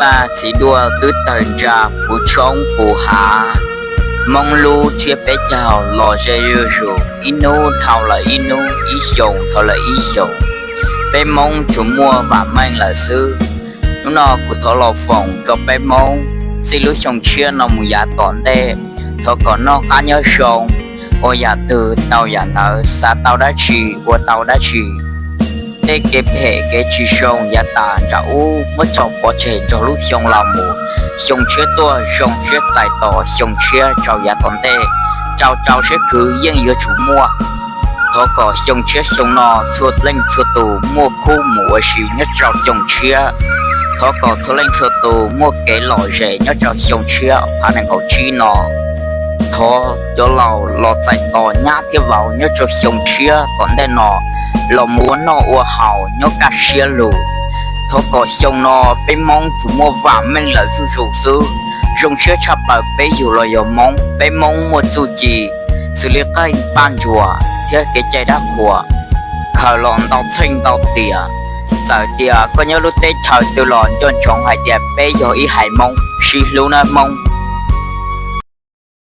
Paj txiv duaj twb tawg ntsa puv tshoob puv hav. Hmoob lub tsiab peb caug los ze zuj zus, ib hnub dhau lawm ib hnub, ib xyoos dhau lawm ib xyoos. Peb Hmoob tsuas muaj vam meej lawm xwb. Hnub no kuv thov los foom rau peb Hmoob, txij lub xyoo tshiab no mus yav tom ntej, thov kom noj qab nyob zoo, ua yam twg tau yam ntawd, xav tau dab tsi ua tau dab tsi. Tej kev phem kev tsis zoo yav tas nram ub muab tso pov tseg nrog lub xyoo los mus. Xyoo tshiab tuaj zoo siab txais tos xyoo tshiab rau yav tom ntej, rau rau siab khwv yeej yuav tsum muaj. Thov kom xyoo tshiab xyoo no txhua leej txhua tus muaj khub mus ua si nyob rau xyoo tshiab. Thov kom txhua leej txhua tus muaj kev lom zem nyob rau xyoo tshiab phav nees nkaum tsib no. Thov cov laus los txais tos nyab thiab vauv nyob rau xyoo tshiab tom ntej no los mus ua noj ua haus nyob kaj siab lug. Thov kom xyoo no peb Hmoob tsuas muaj vam meej lawm zuj zus xwb. Zoo siab tshaj plaws peb yug los yog Hmoob, peb Hmoob muaj txuj ci xws li qeej paj ntsuag thiab kev cai dab qhuas. Khaws los ntau txheej ntau tiam, txawm tias koj nyob lub teb chaws twg los nco ntsoov hais tias peb yog ib haiv Hmoob, sib hlub nawb Hmoob.